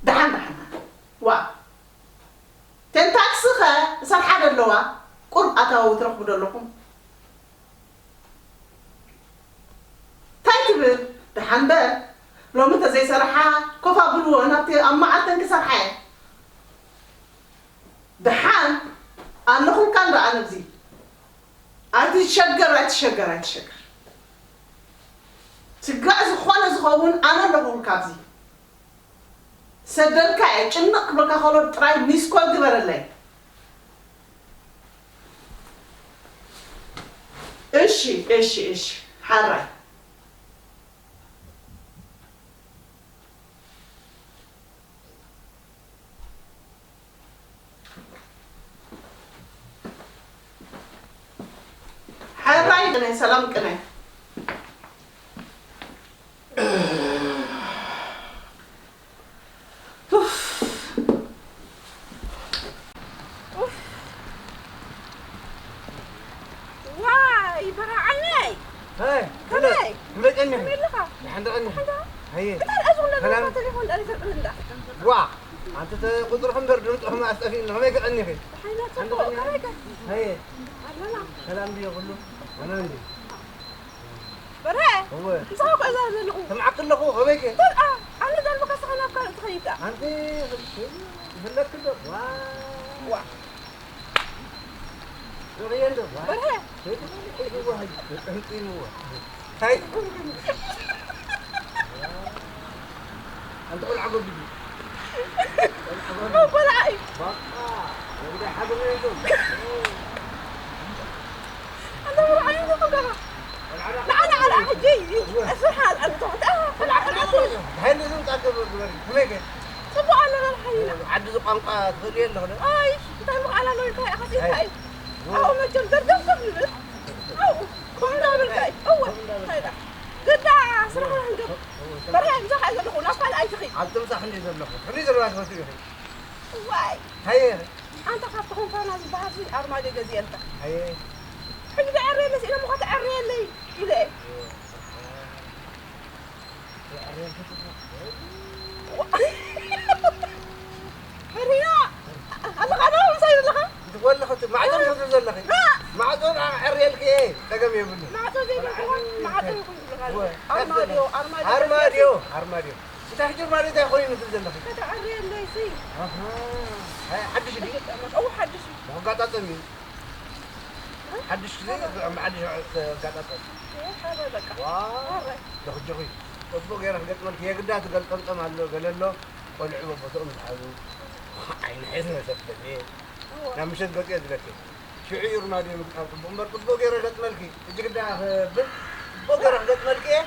ደሓን ደሓን። ዋ፣ ተን ታክሲ ኸ እሰን ሓደ ኣለዋ? ቁሩብ ኣታዊ ትረኽቡ ዶ ኣለኹም? እንታይ ትብል? ደሓን በል። ሎሚ እንተዘይሰርሓ ኮፍ ኣብልዎ፣ ናብቲ ኣብ መዓልተን ክሰርሓ እየ። ደሓን ኣለኹልካ እንዳ ኣነ ኣብዚ። ኣይትሸገር፣ ኣይትሸገር፣ ኣይትሸገር። ስጋዕ ዝኾነ ዝኸውን ኣነ ኣለኹልካ ኣብዚ። ሰደልካ እየ፣ ጭንቕ ክብለካ ከሎ ጥራይ ሚስኮል ግበረለይ። እሺ፣ እሺ፣ እሺ፣ ሓራይ። ሓራይ ቅነ፣ ሰላም ቅነ። ኡፍ። ኡፍ። ዋይ፣ በርሀ ዓይነይ። ሀይ፣ ከመይ? ከመይ ቀኒኺ? ከመይ ኣለኻ? ደሓን ዶ ቀኒኺ? ደሓን ዶ? ሀየ። እንታይ ደኣ ዝኹን ነገር ሰላም? እኳ ቴሌፎን ደኣ ይሰርቅልኒ ደኣ። ዋ፣ ኣንቲ ተ-፣ ቁፅርኹም ዶ ድምፅኹም ኣስጠፊእኒ፣ ከመይ ከቐኒኺ? ደሓን ደሓን ጽቡቕ፣ ዶ ቀኒኺ? ከመይ ከ? ሀየ። ኣለና። ሰላም ድዩ ኩሉ? ኣማን ድዩ? በርሀ፣ እወ። ምሳኻ እኮ እዛ ዘለኹ። ሰምዓኪ ኣለኹ፣ ከመይ ከ? በል፣ ኣ፣ ኣነ ዘልብካ ንስኻ ናብ ካልእ ትኸይድ ደኣ። ኣንቲ ይፍለኪ ዶ? ዋ። ዋ። ርኢየ እንዶ፣ ዋ። በርሀ። ከይዱ፣ ከይዱ፣ ዋ፣ ተጠምጢሙ፣ ዋ። እንታይ? ኣንቲ ቆልዓ ጎቢዱ። ቆልዓ ጎቢዱ። ቆልዓ እዩ። በቃ፣ ወንዳ ሓብሪ እዩ። ኣንተ መርዓዊ እኮ ገና። ንዓ፣ ንዓ፣ ንዓ፣ ሕጂ፣ እወ። እስርሓ ኣልዓል እኮ። ኣንተ፣ ቆልዓ፣ ቆልዓ፣ ቆልዓ። ብሓይሊ ዝምጻእ ገበ-፣ ግበሪ። ከመይ ገ-? ጽቡቕ ኣለና፣ ሓይና። ዓዲ እዚ ቋንቋ ትኽእሊ ኣለኹ ዶ? ኣይ፣ እንታይ ምኽኣል ኣለዎ ኢልካ ኢኻ፣ ኣይ። እንታይ? እወ። ኣብኡ መቸም ደርደር ሰብ ንብል። ኣብኡ፣ ከምኡ እንዳበልካ እዩ። እወ፣ ከምኡ እንዳበልካ። እንታይ ደኣ? ግዳ ስራሕና ክንገብር። እወ፣ እወ። በርሀ፣ ብዛኻ እየ ዘለኹ፣ ናብ ካልእ ኣይትኺድ። ኣብ ትምጻእ ክንደይ ዘለኹ? ክንደይ ዘለዋ ትፈትው ኢኺ? እዋይ። ሃየ። ኣንታ ካብቲ ኮንፈረና ዝበሃል ሲ ኣርማድዮ ገዚኤልካ። ሃየ። ሕጂ ብዕርየለይ ስኢነ እሞ ከተዕርየለይ ኢለ እየ። ሕርያ ኣለኻ ዶ ምሳይ ዘለኻ? ወለኸ እቲ ማዕጾ ትብል ዘለኺ። ና። ማዕጾ ኣዕርየልኪ እየ። ጸገም የብሉን። ማዕጾ ዘይብልክዋ፣ ማዕጾ ይኹን ዝብልካ እወ። ኣርማድዮ፣ ኣርማድዮ ኣርማድዮ፣ ገዚኤልካ። ኣርማድዮ። እንታይ ሕጂ ማለት እንታይ ኮይኑ ትብል ዘለኺ? ከተዕርየለይሲ። ኣሃ። ኣይ፣ ሓድሽ ድዩ? እው፣ ሓድሽ እዩ። መጋጣጠሚ እዩ። እ? ሓድሽ ግዜ፣ ሓራይ። ሓድሽ ተጋጣጠሚ። እ፣ ሓራይ በቃ። ዋው። ሓራይ። ዶ ክጀኺ። ጽቡቕ ገይረ ክገጥመልኪ፣ የግዳ ትገልጠምጠም ኣሎ፣ ገለ ኣሎ። ቆልዑ በቦትኦም ዝሓዙ። ዓይኒ ሒዝ መሸፈኒ። እወ። ናብ ምሸት ገጽ እየ ዝለኪ። ሽዑ እዩ ርማድዮ ምግጣም ጽቡቕ እምበር፣ ጽቡቕ ገይረ ገጥመልኪ። ሕጂ ግዳ ክብል፣ ጽቡቕ ገይረ ክገጥመልኪ እየ።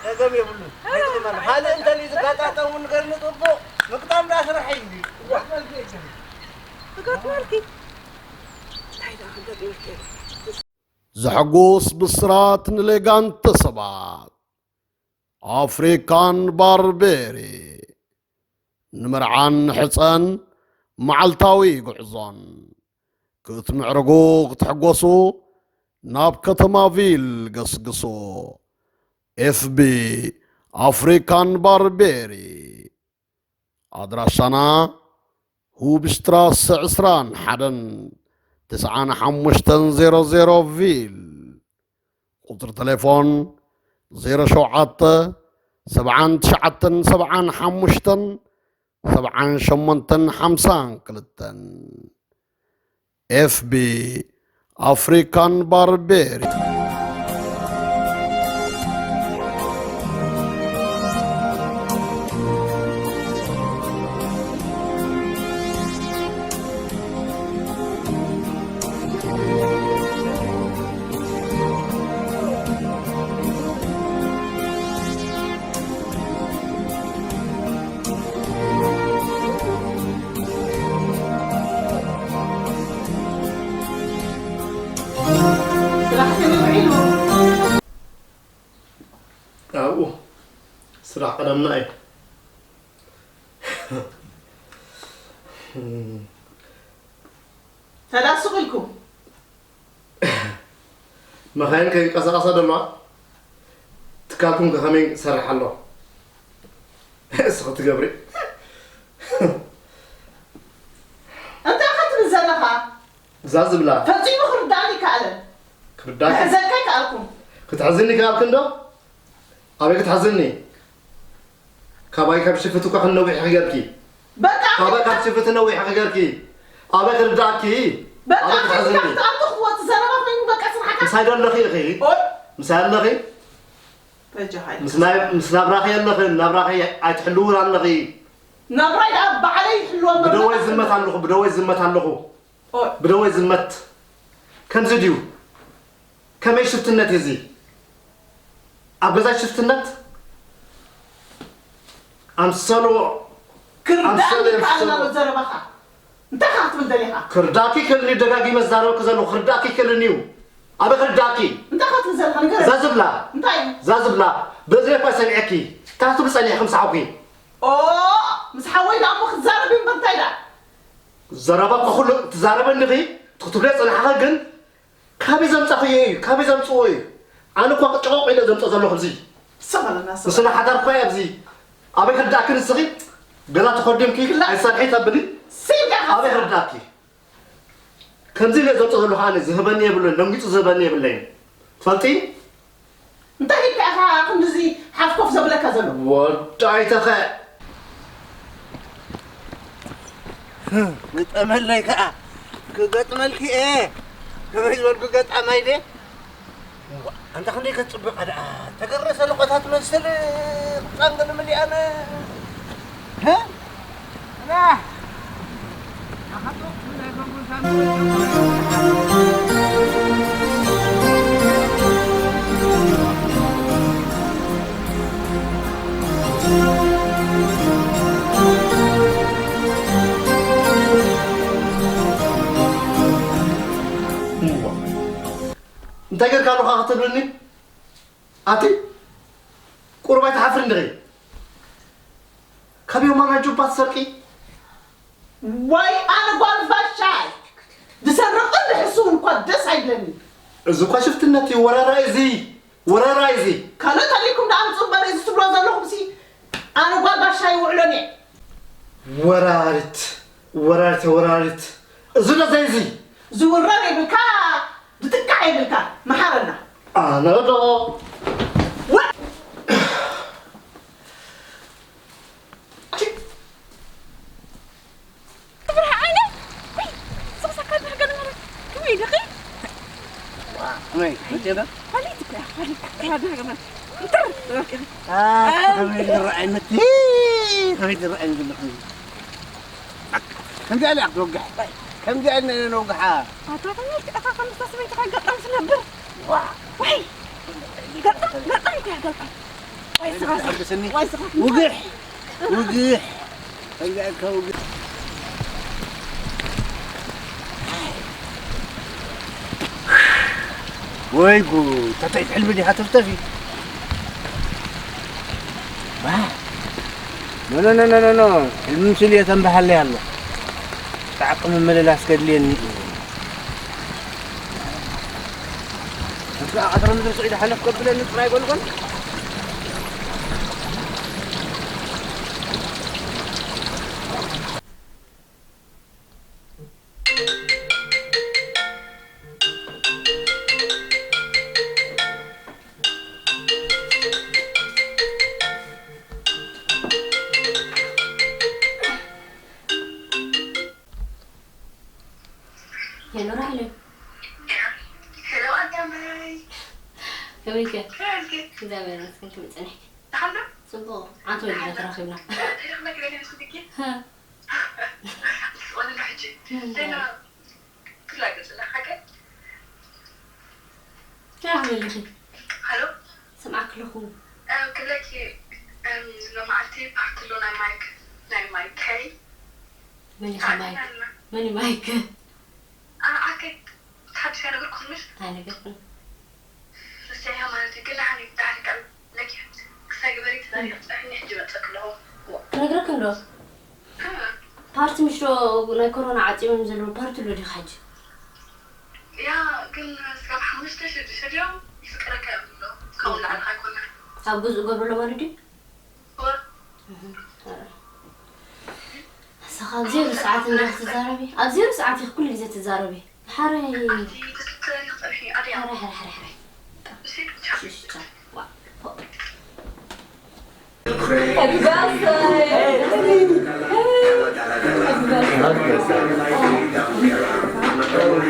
ጸገም የብሉን። ኣይትግመሉ። ካልእ እንተልዩ ዝጋጣጠም እውን ንገርኒ ጽቡቕ። ምግጣም ደኣ ስራሕ እዩ እንድዩ። ገጥመልኪ እየ። ክገጥመልኪ? እንታይ ደኣ ክገጥመልኪ እየ? ዘሐጉስ ብስራት ንሌጋንተ ሰባት። ኣፍሪካን ባርቤሪ። ንምርዓን ሕፀን መዓልታዊ ጉዕዞን ክትምዕርጉ ክትሕጎሱ ናብ ከተማ ቪል ገስግሱ። ኤፍቢ ኣፍሪካን ባርቤሪ። ኣድራሻና ሁብሽትራሰ ዕስራን ሓደን ትስዓን ሓሙሽተን ዜሮ ዜሮ ቪል። ቁጽሪ ተሌፎን ዜሮ ሸውዓተ ሰብዓን ትሽዓተን ሰብዓን ሓሙሽተን ሰብዓን ሸሞንተን ሓምሳን ክልተን። ኤፍቢ ኣፍሪካን ባርቤሪ። ስራሕ ከመይ ውዒሉ? ኣብኡ ስራሕ ቀደምና እዩ። ተዳስቑ ኢልኩም። መኻይን ከይንቀሳቐሳ ደለዋ፣ ትካልኩም ከ ከመይ ይሰርሕ ኣሎ? እስኺ ትገብሪ። እንታይ ኢኻ ትብል ዘለኻ? እዛ ዝብላ። ፈጺሙ ክርዳእኒ ኣይከኣለን። ክርዳእኪ? ክሕዘካ ኣይከኣልኩን። ክትሕዝኒ ከኣልኪ እንዶ? ኣበይ ክትሕዝኒ? ካባይ ካብ ሽፍቲ እኳ ክንነዊሕ ክገርኪ። በቃ ካባይ ካብ ሽፍቲ ነዊሕ ክገርኪ። ኣበይ ክርዳእኪ? በቃ ኣበይ ክትሕዝኒ? ካብቲ ክትወጽእ ዘረባ ኮይኑ በቃ ስራሕካ። ምሳይ ዶ ኣለኺ ኢኺ? ኦይ። ምሳይ ኣለኺ? በጃኻ ኢልካ። ምስ ናይ-፣ ምስ ናብራኺ ኣለኺ፣ ናብራኺ ኣይትሕልውን ኣለኺ። ናብራይ ደኣ ባዕለይ ይሕልዎ እምበር ብደወይ በቃ ዝመት ኣለኹ፣ ብደወይ ዝመት ኣለኹ። ኦይ። ብደወይ ዝመት። ከምዚ ድዩ? ከመይ ሽፍትነት እዩ እዚ? ኣብ ገዛ ሽፍትነት? ኣምሰሎ፣ ክርዳእኒ ኣምሰሎ፣ ይከኣል ኣሎ ኣምሰሎ። ዘረባኻ። እንታይ ኢኻ ክትብል ደሊኻ? ክርዳእኪ ክእልኒ ደጋጊመ ዝዛረበኪ ዘለኹ ክርዳእኪ ክእልኒ እዩ። ኣበይ ክርዳእኪ? እንታይ ኢኻ ክትብል ዘለኻ? ንገረኒ። እዛ ዝብላ። እንታይ እዩ? እዛ ዝብላ። በዚ እኳ ሰሚዐኪ። እንታይ ክትብሊ ጸኒሕኪ ምስ ሓውኪ? ኦ፣ ምስ ሓወይ ደኣ እሞ ክትዛረብ እዩ እምበር እንታይ ደኣ? ዘረባ እኮ ኩሉ ትዛረበኒ ኢኺ። ትክትብለዮ ጸናሕኻ ግን ካበይ ዘምጻኽዮ እዩ? ካበይ ዘምጽዎ እዩ? ኣነ እኳ ጨቆቕ ኢለ ዘምጾ ዘለኹ ኣብዚ። ሰማለና፣ ሰማለና። ምስና ሓዳር እኳ እየ ኣብዚ። ኣበይ ክርዳእኪ ንስኺ? ገዛ ተኾዲምኪ ክላ- ኣይትሰርሒ ተብሊ? ሲል ኢኻ ኣበይ ትሰርሕ። ክርዳእኪ? ከምዚ ኢለ ዘምጾ ዘለኹ ኣነ ዝህበኒ የብሉን፣ ደንጊጹ ዝህበኒ የብለይን። ትፈልጢ? እንታይ ኢልካ ኢኻ ክንድዚ ሓፍኮፍ ዘብለካ ዘሎ? ወዳይ ተኸ። ግጠመለይ ከኣ። ክገጥመልኪ እየ። ከመይ ዝበልኩ ገጣማይ ድየ? እዋ፣ ኣንታ ክንደይ ከትጽብቕ ደኣ። ተገረሰ ለቆታ ትመስል። ቁጣን ገለ መሊኣነ። ሀ? ና። እንታይ ጌርካ ኣለኻ ክትብልኒ? ኣቲ ቁሩብ ኣይትሓፍርን ዲኺ? ካብ ዮማና ጁባ ትሰርቂ? ዋይ ኣነ ጓል ባሻይ! ዝሰርቕን ዝሕስውን እኳ ደስ ኣይብለኒ። እዚ እኳ ሽፍትነት እዩ፣ ወረራ እዩ እዚ፣ ወረራ እዩ እዚ። ካልኦት ኣሊኩም ደኣ ኣምጽኡ እምበር፣ እዚ ትብሎ ዘለኹምሲ ኣነ ጓል ባሻይ ይውዕሎን እየ። ወራሪት፣ ወራሪት፣ ወራሪት። እዚ ዶ ዘይዚ? ዝውረር የብልካ፣ ዝጥቃዕ የብልካ። መሓረና። ኣነ ዶ? ወ-፣ ትፍርሒ ዓይነ? ውይ፣ ስቕሳካ ዝሕገል ማለት ከመይ ኢልኺ? ዋ፣ ከመይ? መጤ ዶ? ፋሊት እኮ እያ፣ ፋሊት። ከመይ ዝረኣይ መጤ? ከመይ ዝረኣይ ዘለኹ? ከምዚ ኣለ ክትወግሕ። ከምዚ ኣለ ነውግሓ። ኣታ ከመይ ኢልካ ኢኻ ከምዛ ሰበይቲ ከጋጣም ትነብር? ዋ። ወይ። ገጣም፣ ገጣም እኮ እያ ገጣም። ወይ ስኻ፣ ተሓግስኒ። ወይ ስኻ። ውግሕ። ውግሕ። ከምዚ ኣልካ ውግሕ። ወይ ጉድ፣ ተተይ ሕልሚ ዲኻ ተፍተፊ? ዋ። ኖ፣ ኖ፣ ኖ፣ ኖ፣ ኖ፣ ኖ። ሕልሚ ምስል እየ ተንበሃለይ ኣሎ። ጣዕቂ ምምልላስ ከድልየኒ እዩ። እዛ ቀትሪ ምድሪ ስዒድ ሓለፍ ከብለኒ ጥራይ ጎልጎል። ሄሎ ራሄል። ሄሎ ኣዳመይ። ከመይ ከ? ከመይ ከ? እግዚኣብሔር ይመስገን። ከመይ ጸኒሕኪ? ደሓን ዶ? ጽቡቕ። ኣንተ ወዲና ተራኺብና። ተራኺብና ክበል ይመስልኪ? ሃ። ወለና ሕጂ። እንታይ? ደህና ትላገጽ ኣለኻ ከ? እንታይ ክትብሊ ኣለኺ? ሃሎ? ስምዓኪ ኣለኹ። እ፣ ክብለኪ፣ እም፣ ሎማዓልቲ ፓርቲ ኣሎ ናይ ማይክ፣ ናይ ማይከይ። መን እዩ ማይክ? መን እዩ ማይክ? ኣ-፣ ኣከይ፣ ሓድሽ ኣይነገርኩኽንሽ? ኣይነገርኩን። ንሰያ ማለት እዩ፣ ግን ንሓኒ ብጣዕሚ ከም ለኪ ክሳይ ግበሪ ተዛሪበ ጽንሐኒ፣ ሕጂ መጸኪ ኣለኹ። ክነግረኪ እንዶ። እ። ፓርቲ ምሽ ዶ ናይ ኮሮና ዓጺሞም ዘለዉ ፓርቲ ኣሎ ዲኻ ሕጂ? ያ፣ ግን ስጋብ ሓሙሽተ ሽዱሽተ ድዮም ይፍቀደካ እዮም ዝብሎ። ካብኡ ንላዕሊ ኣይኮነን። ኣብ ገዝኡ ገብሩ ኣሎ ማለት ድዩ? እወ። እህ፣ ኣረ። ካብ ዜሮ ሰዓት እንዲያ ክትዛረቢ? ኣብ ዜሮ ሰዓት ኢኺ ኩሉ ግዜ ትዛረቢ። ሓራይ። ሓራይ፣ ሓራይ፣ ሓራይ፣ ሓራይ። ሽሽ፣ ቻው። ዋ፣ ፎ። Happy birthday!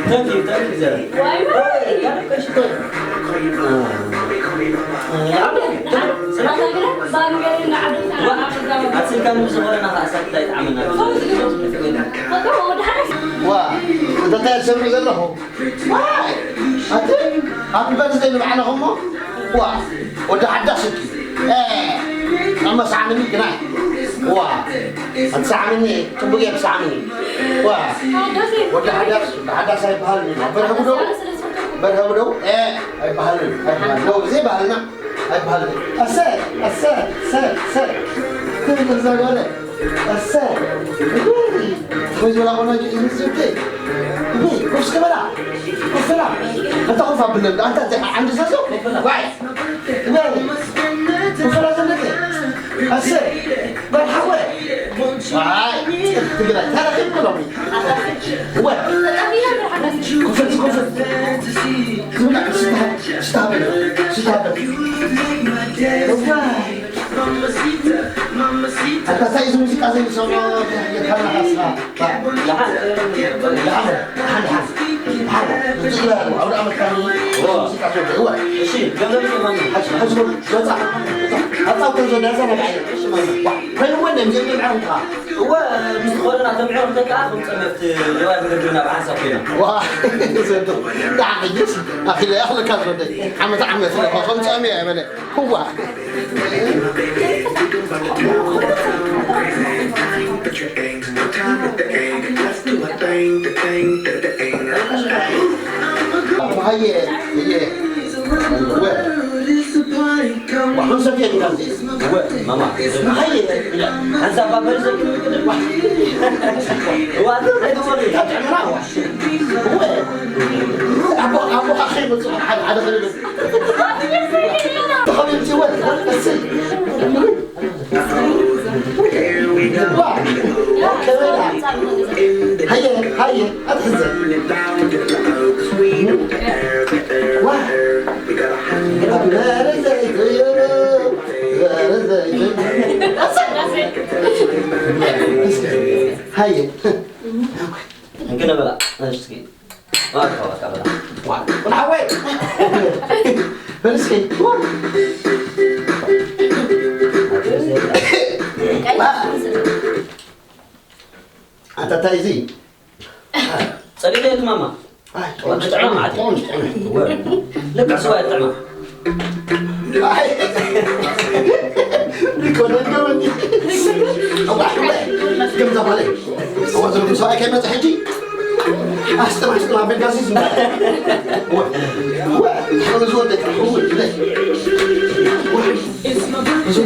Thank you, thank you, sir. Why, why? Atsika nu ዝኾነ ናኻ ኣሳብ እንታይ ጣዕመና። ዋ፣ እንተ እንታይ ዝሰምዕ ዘለኹ? ዋይ፣ ኣቲ፣ ሃፒ በርዝደይ ንባዕልኹም እሞ? ዋ፣ ወዲ ሓዳስ እኪ። ኤ፣ እሞ ሰዓምኒ ግናይ። ዋ፣ ኣቲ ሰዓምኒ፣ ጽቡቅ እየ ሰዓምኒ። ዋ፣ ወዲ ሓዳስ፣ ወዲ ሓዳስ ኣይበሃልን እዩ። በርሀ ብደው፣ በርሀ ብደው፣ ኤ፣ ኣይበሃልን፣ ኣይበሃልን። ደው፣ ዘይበሃልና። ኣይበሃልን። ኣሰ፣ ኣሰ፣ ኣሰ፣ ኣሰ። ክብሪ እዛ ጓለ። ኣሰ። እይ፣ ወይ ዝበላ ቆናጆ እዩ ዝብተይ። እይ፣ ኮፍ እስከ በላ። ኮፍ በላ። ኣንታ ኮፍ ኣብለን። ኣንታ ዘ-፣ ዓንዲ ዘዞ። ዋይ። እይ፣ ኮፍ በላ ዘለከ። ኣሰ። በል ሓወ። ዋይ። ትግራይ። ታሪኽ ይብሎም። እወ። ኮፈት፣ ኮፈት። ዝብላዕ ስታ፣ ስታ በል፣ ስታ በል። እዋይ። ኣታ እንታይ እዚ ሙዚቃ እዚ ዝሰምዖ የካና ሓስኻ? ደሓን። ደሓን፣ ደሓን፣ ደሓን። ደሓን። እዚ ኣውደ ዓመት ካኒ ሙዚቃ ትወደ። እወ። እሺ፣ ገንዘብ ይማን። ሓጅ፣ ሓጅ፣ ወፃ። ኣታ ገንዘብ ያዛ ነብዓይ። እሺ፣ ማማ። ዋ፣ ከይወን፣ እዚኦም ይምዕሩኻ። እወ፣ ምስ ዝኾነ ተምዕሩ ተካ፣ ከም ጸመፍት፣ የዋ፣ ዝገብርና ብሓንሳብ ኮይና። ዋ፣ ዘንቶ፣ ደሓን ሕጅስ፣ ኣኺለ፣ ኣኽለካ ዝወደይ። ዓመት፣ ዓመት፣ ለኻ፣ ከም ጸምየ፣ በለ። እዋ። ሃየ፣ ሃየ። ሃየ፣ ሃየ፣ ኣትሕዘ። ዋ። Happy birthday to you. Birthday to you. ሃየ። እንክነበላ፣ እስኪ። ዋካ፣ ዋካ በላ። ዋ፣ ሓወይ። በል እስኪ። ዋ። ኣታ እንታይ እዚ? ጸሊለ እቲ ማማ። ኣይ፣ ጥዑም፣ ጥዑም፣ ጥዑም። ልክዕ ስዋ ጥዑም። ኣይ። ሪኮርድ ገበኒ። ኣዋ፣ ኣዋ። ገምዛ ባለ። ኣዋ፣ ዘመዱ ሰብኣይ ከይመጽእ ሕጂ። ኣስጥም፣ ኣስጥም፣ ኣቤል ጋዚ ዝመ-፣ ወ-፣ ወ-፣ ወ-፣ ዝወደቀ፣ ወ-፣ ወ-፣ ወ-፣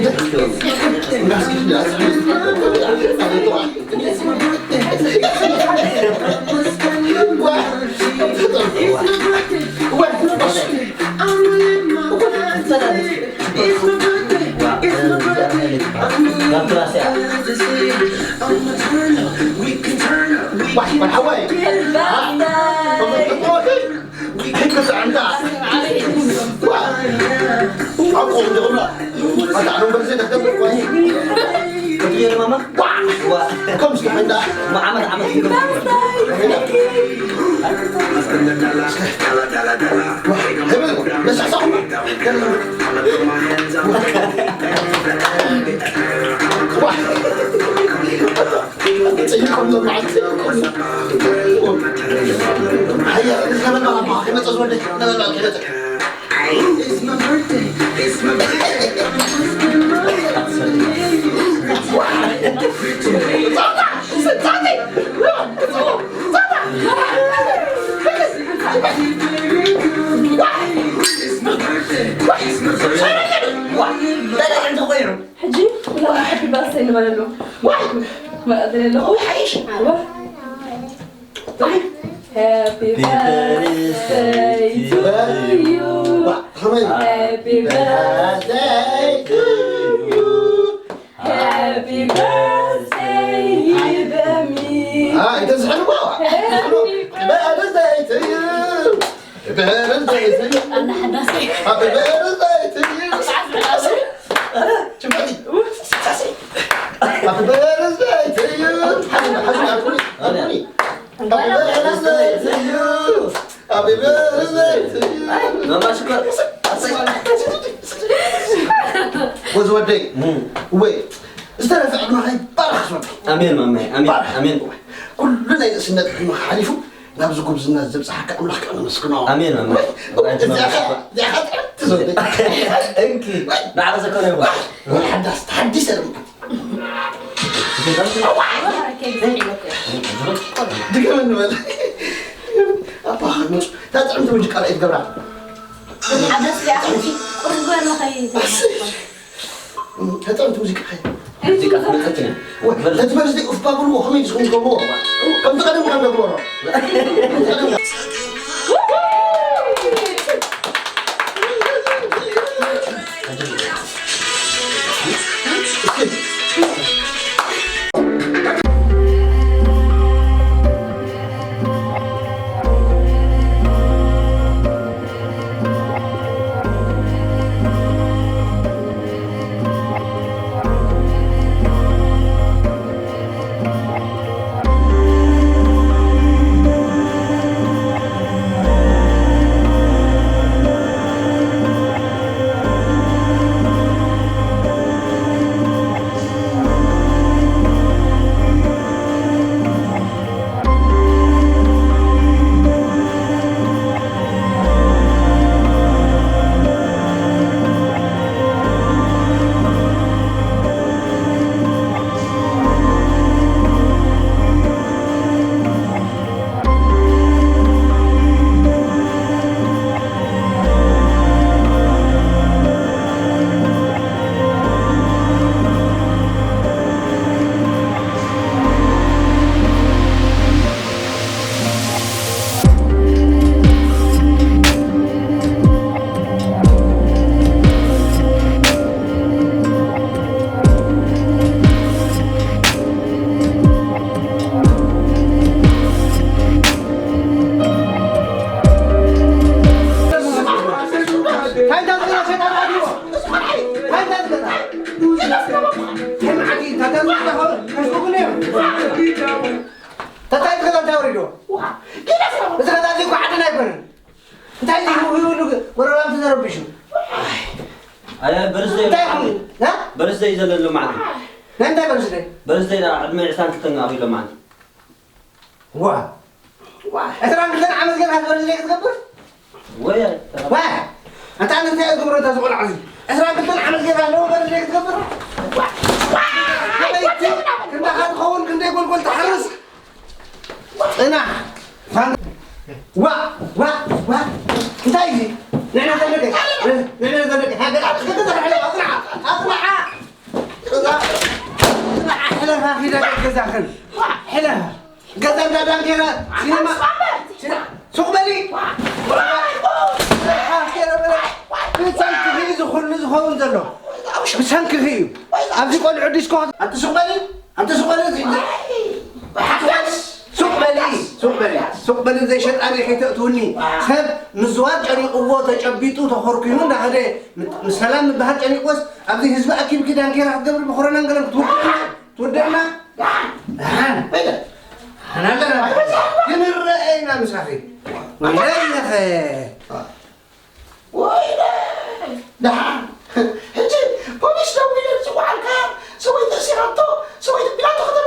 ሕጂ ኩላና ሓፒ በርዝደይ ንበለሉ። መቐደል ኣለኹ። ሓይሽ። Happy birthday to you. Happy birthday to you. Happy birthday, Birthday to you. ኣነ ሓዳሰይ። Happy birthday to you. ሰዓት ብላሱ። ጭማቂ። ሳሰይ። Happy birthday to you. ሓዚ፣ ሓዚ፣ ኣኩኒ፣ ኣኩኒ። Happy birthday to you. Happy birthday to you. ማማ ሽኮር። ኣሰይ። ወዝ ወደይ። እም። ወይ፣ ዝተረፈ ዕድመኻ ይባረኽ ዝወደይ። ኣሜን ማማይ፣ ኣሜን፣ ባርኽ። ኣሜን። ኩሉ ናይ ንእስነት ዕድመኻ ሓሊፉ ናብዚ ጉብዝና ዘብጽሓካ ኣምላኽ ከዓ ነመስግኖ። ኣሜን፣ ኣሜን። ወይ፣ እዚኣ ኸ፣ እዚኣ ኸ ጥዕምቲ ዘውዲ። እንኪ፣ ንዓኻ ዘኮነ ይኹን። ወይ፣ ሓዳስ፣ ተሓዲሰ ድማ። ድገመኒ በል። ኣባኻ መጹ። እታ ጥዕምቲ ሙዚቃ ርኣይ ትገብራ። ሓዳስ እዚኣ ቁርብ ገርና ኸይ- ተጻወት ሙዚቃ ኸይ ሙዚቃ ትመጸት ኢና። ነቲ በርዝደይ ኡፍ ባብልዎ ከመይ ዝኸውን ገብርዎ? ከምቲ ቀደም ካብ ነግበሮ። ተታይ ትገዛ እንታይ ወሪዶ? እዚ ገዛ እዚ እኮ ዓድና ኣይኮነን። እንታይ እዩ ይብሉ ጎረባብቲ ተረቢሹ? ኣይ፣ በርዝደይ እንታይ ይኹን? ና? በርዝደይ ዘለሎ ማለት እዩ። ናይ እንታይ በርዝደይ? በርዝደይ ዳ ዕድመ ዕስራን ክልተን ኣኺሎ ማለት እዩ። ዋ። ዋ። ዕስራን ክልተን ዓመት ገና በርዝደይ ክትገብር? ወይ፣ ዋ። ኣንታ እንታይ እግብሮ እታ ዝቆልዓ እዚ? ዕስራን ክልተን ዓመት ገና ኣለዎ በርዝደይ ክትገብር? ዋ። ዋ። ከመይቲ ክንዳኻ ትኸውን ክንደይ ጎልጎል ትሓርስ? ጽናሕ። ፋን-፣ ዋ፣ ዋ፣ ዋ። እንታይ እዚ? ንሕና ዘለቀ፣ ንሕና ዘለቀ። ሃገር ኣጽናዕ፣ ኣጽናዕ፣ ኣጽናዕ። እዛ፣ እዛ ሕለፋ ኪዳ ገዛኽን። ሕለፋ። ገዛ እንዳ ዳንጌራ፣ ሲኒማ፣ ሲኒ-፣ ሱቕ በሊ። ብሰንክኺ እዩ እዚ ኩሉ ዝኸውን ዘሎ። ብሰንክኺ እዩ። ኣብዚ ቆልዑ ዲስኮ። ኣቲ ሱቕ በሊ። ኣንተ ሱቕ በል እዚ፣ ሱቕ በል፣ ሱቕ በል፣ ሱቕ በል፣ ዘይሸጣኒ ከይተእትውኒ። ሰብ ምዝዋር ጨኒቕዎ፣ ተጨቢጡ፣ ተኾርኲሙ እንዳኸደ፣ ምስ ሰላም ምብሃል ጨኒቕዎስ፣ ኣብዚ ህዝቢ ኣኪብኪ ዳንኬራ ክትገብሪ፣ ብኮረናን ገለን ክትውድእና፣ ትውድእና? ደሓን። ደሓን ኣለና። ክንረኣየና ምሳኺ። ወይለኸ። ወይለ! ደሓን። ሕጂ ፖሊስ ደዊለ ዝጸውዓልካ ሰበይቲ እሲራቶ፣ ሰበይቲ ቢላቶ ከተተ